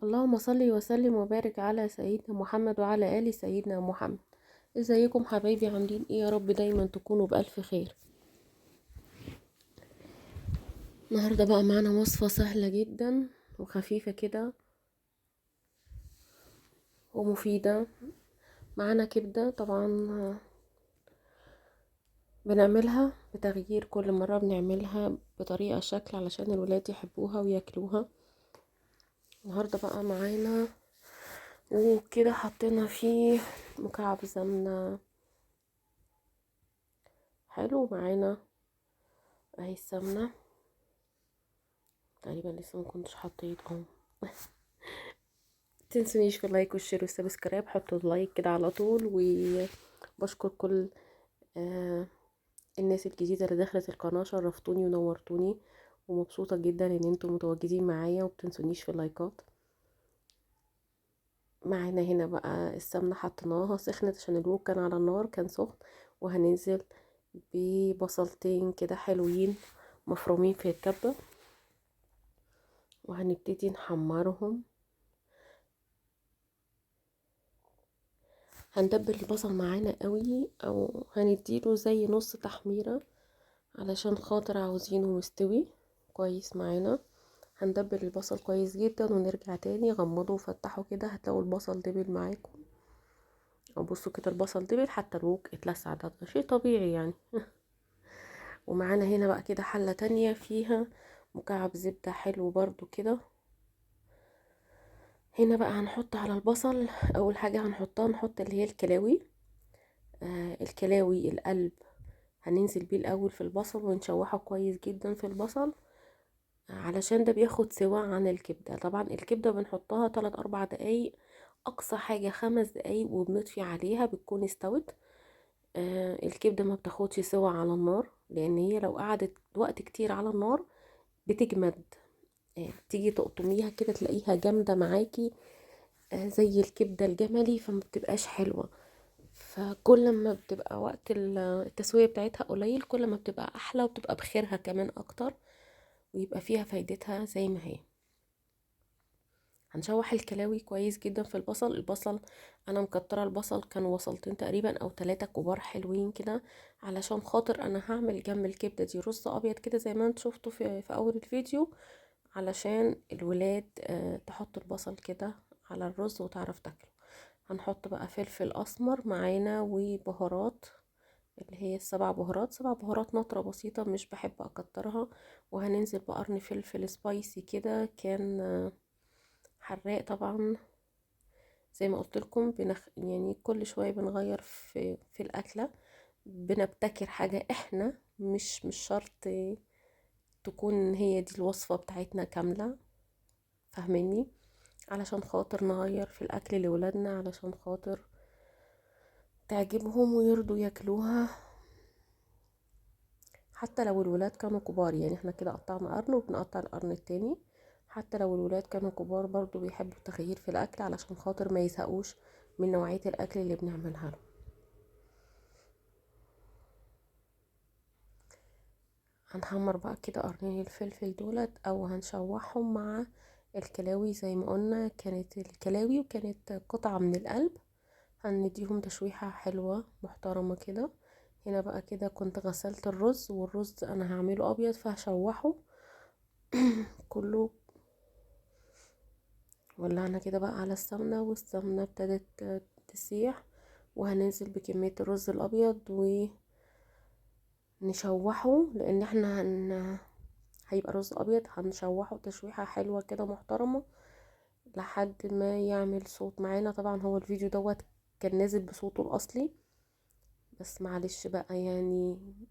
اللهم صل وسلم وبارك على سيدنا محمد وعلى آل سيدنا محمد. ازيكم حبايبي، عاملين ايه؟ يا رب دايما تكونوا بألف خير. النهارده بقى معانا وصفة سهلة جدا وخفيفة كده ومفيدة. معانا كبدة، طبعا بنعملها بتغيير، كل مرة بنعملها بطريقة شكل علشان الولاد يحبوها وياكلوها. النهارده بقى معانا وكده حطينا فيه مكعب سمنة حلو، معانا اهي السمنة، تقريبا لسه ما كنتش حطيت اهو. تنسونيش في ال like وال share وال subscribe، حطوا ال like كده على طول. وبشكر كل الناس الجديدة اللي دخلت القناة، شرفتوني ونورتوني، ومبسوطة جدا ان انتم متواجدين معايا وبتنسونيش في اللايكات. معانا هنا بقى السمنة حطيناها سخنت عشان الوك كان على النار، كان سخن. وهننزل ببصلتين كده حلوين مفرومين في الكبة، وهنبتدي نحمرهم. هندبل البصل معانا قوي، او هنديله زي نص تحميرة علشان خاطر عاوزينه مستوي كويس معانا. هندبل البصل كويس جدا ونرجع تاني. غمضوا وفتحوا كده هتلاقوا البصل دبل معاكم، او بصوا كده البصل دبل حتى الوك اتلسع، ده شيء طبيعي يعني. ومعانا هنا بقى كده حلة تانية فيها مكعب زبدة حلو برضو كده. هنا بقى هنحط على البصل، اول حاجة هنحطها نحط اللي هي الكلاوي، الكلاوي القلب هننزل بيه الاول في البصل ونشوحه كويس جدا في البصل، علشان ده بياخد سوا عن الكبدة. طبعا الكبدة بنحطها 3-4 دقايق، اقصى حاجة 5 دقايق وبنطفي عليها بتكون استوت. الكبدة ما بتاخدش سوا على النار، لان هي لو قعدت وقت كتير على النار بتجمد، تيجي تقطميها كده تلاقيها جامدة معاكي، زي الكبدة الجملي، فما بتبقاش حلوة. فكل ما بتبقى وقت التسوية بتاعتها قليل كل ما بتبقى احلى، وبتبقى بخيرها كمان اكتر، ويبقى فيها فايدتها زي ما هي. هنشوح الكلاوي كويس جدا في البصل. البصل انا مكتره البصل، كانوا وصلتين تقريبا او 3 كبار حلوين كده، علشان خاطر انا هعمل جنب الكبده دي رز ابيض كده زي ما انتم شفتوا في اول الفيديو، علشان الولاد تحط البصل كده على الرز وتعرف تاكله. هنحط بقى فلفل اسمر معانا وبهارات اللي هي ال7 بهارات، 7 بهارات نطره بسيطه مش بحب اكترها. وهننزل بقرن فلفل سبايسي كده، كان حراق طبعا زي ما قلت لكم. يعني كل شويه بنغير في الاكله، بنبتكر حاجه احنا، مش شرط تكون هي دي الوصفه بتاعتنا كامله، فاهميني؟ علشان خاطر نغير في الاكل لولادنا، علشان خاطر تعجبهم ويرضوا ياكلوها حتى لو الولاد كانوا كبار. يعني احنا كده قطعنا قرن وبنقطع القرن التاني، حتى لو الولاد كانوا كبار برضو بيحبوا التغيير في الاكل علشان خاطر ما يزهقوش من نوعية الاكل اللي بنعملها لهم. هنحمر بقى كده قرنين الفلفل دولت، او هنشوحهم مع الكلاوي زي ما قلنا، كانت الكلاوي وكانت قطعة من القلب، هنديهم تشويحة حلوة محترمة كده. هنا بقى كده كنت غسلت الرز، والرز انا هعمله ابيض فهشوحه كله. ولعنا كده بقى على السمنة، والسمنة ابتدت تسيح، وهننزل بكمية الرز الابيض ونشوحه، لان احنا هيبقى رز ابيض، هنشوحه تشويحة حلوة كده محترمة لحد ما يعمل صوت معانا. طبعا هو الفيديو دوت كان نازل بصوته الاصلي، بس معلش بقى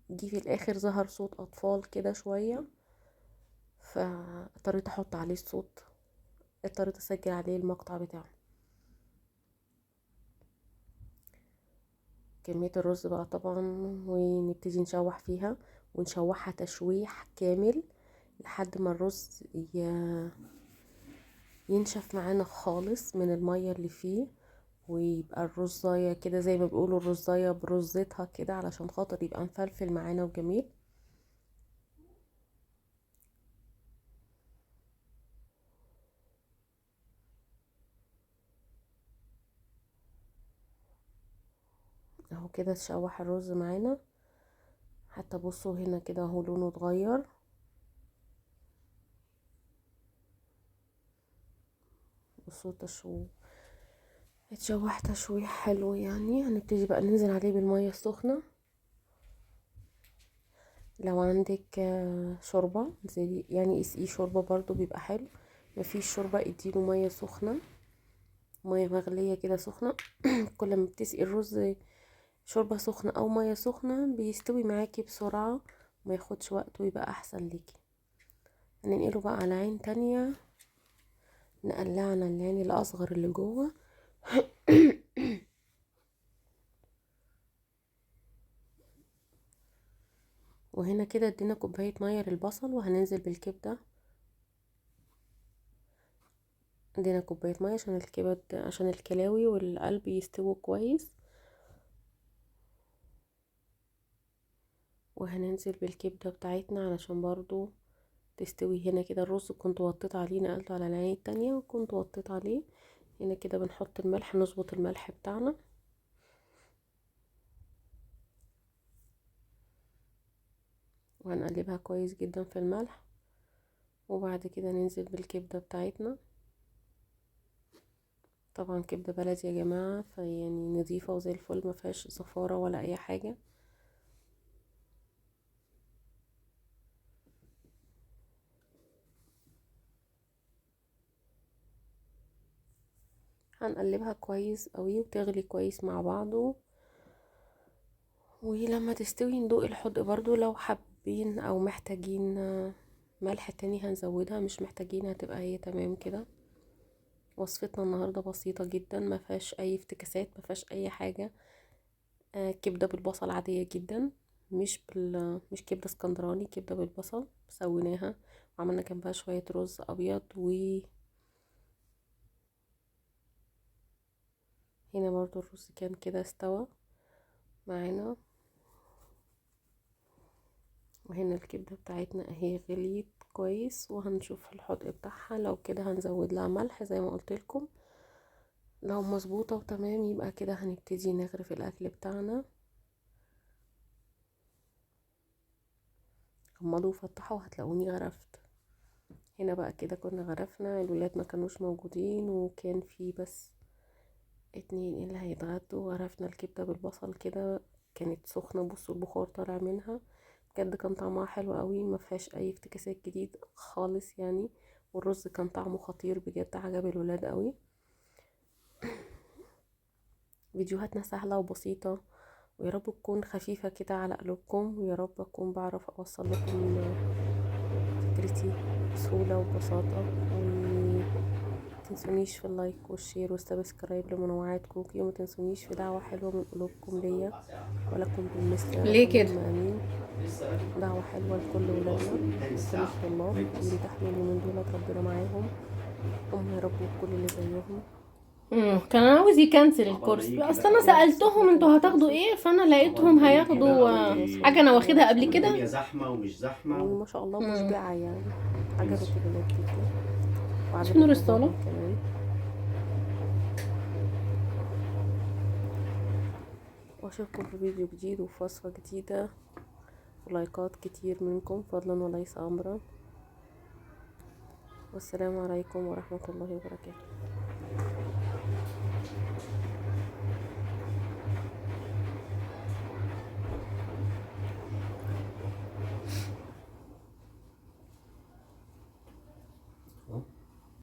جه في الاخر ظهر صوت اطفال كده شوية، فاضطريت احط عليه الصوت، اضطريت اسجل عليه المقطع بتاعه. كمية الرز بقى طبعا، ونبتدي نشوح فيها، ونشوحها تشويح كامل لحد ما الرز ينشف معانا خالص من المية اللي فيه، ويبقى الرزاية كده زي ما بيقولوا الرزاية برزتها كده، علشان خاطر يبقى مفلفل معانا وجميل. اهو كده اتشوح الرز معانا، حتى بصوا هنا كده اهو لونه اتغير. بصوا اتشوح تشويح حلو يعني. هنبتدي بقى ننزل عليه بالمية السخنة. لو عندك شوربة زي يعني اسقيه شوربة برضو بيبقى حلو، مفيش شوربة اديله مية سخنة، مية مغلية كده سخنة. كل ما بتسقي الرز شوربة سخنة او مية سخنة بيستوي معاكي بسرعة وما ياخدش وقت ويبقى احسن ليكي. هننقله بقى على عين تانية، نقلعنا العين الاصغر اللي جوه. وهنا كده ادينا كوباية مية للبصل، وهننزل بالكبدة. ادينا كوباية مية عشان الكبد، عشان الكلاوي والقلب يستووا كويس. وهننزل بالكبدة بتاعتنا علشان برضو تستوي. هنا كده الرز كنت وطيت عليه، نقلته على العين التانية وكنت وطيت عليه. هنا كده بنحط الملح، نظبط الملح بتاعنا. وهنقلبها كويس جدا في الملح، وبعد كده ننزل بالكبدة بتاعتنا. طبعا كبدة بلدي يا جماعة، فيعني نظيفة وزي الفل، ما فيهاش زفارة ولا اي حاجة. هنقلبها كويس قوي وتغلي كويس مع بعضه، ولما تستوي ندوق الحدق برضو. لو حابين او محتاجين ملح تاني هنزودها، مش محتاجين هتبقى هي تمام كده. وصفتنا النهارده بسيطة جدا، ما فيهاش اي افتكاسات، ما فيهاش اي حاجة. كبده بالبصل عادية جدا، مش كبده اسكندراني، كبده بالبصل سويناها وعملنا جنبها شوية رز ابيض. و هنا برضو الرز كان كده استوى معانا. وهنا الكبدة بتاعتنا اهي غليت كويس، وهنشوف الحدق بتاعها. لو كده هنزود لها ملح زي ما قلت لكم، لو مظبوطة وتمام يبقى كده هنبتدي نغرف الاكل بتاعنا. غمضوا وفتحوا وهتلاقوني غرفت. هنا بقى كده كنا غرفنا، الولاد ما كانوش موجودين وكان في بس 2 اللي هيتغدوا. غرفنا الكبدة بالبصل كده، كانت سخنة، بصوا البخار طالع منها، بجد كان طعمها حلو قوي، ما فيهاش اي افتكاسات جديد خالص يعني. والرز كان طعمه خطير بجد، عجب الولاد قوي. فيديوهاتنا سهلة وبسيطة، ويا رب تكون خفيفة كده على قلوبكم، ويا رب اكون بعرف اوصل لكم فكرتي بسهولة وبساطة. ومتنسونيش في ال like وال share وال subscribe لمنوعات كوكي، وما تنسونيش في دعوة حلوة من قلوبكم ليا ولكم بالمثل يا رب. ليه كده؟ امين. دعوة حلوة لكل ولادنا وكل الطلاب اللي بيمتحنوا اليومين دول، ربنا معاهم هم يا رب وكل اللي زيهم. كان عاوز يكنسل الكورس، اصل انا سالتهم انتوا هتاخدوا ايه، فانا لقيتهم هياخدوا حاجة انا واخدها قبل كده. الدنيا زحمة ومش زحمة، وما شاء الله مشبعة يعني، عجبت الولاد جدا. وعجبت نور الصاله كمان. واشوفكم في فيديو جديد وفي وصفه جديدة ولايكات كتير منكم فضلا وليس امرا. والسلام عليكم ورحمة الله وبركاته.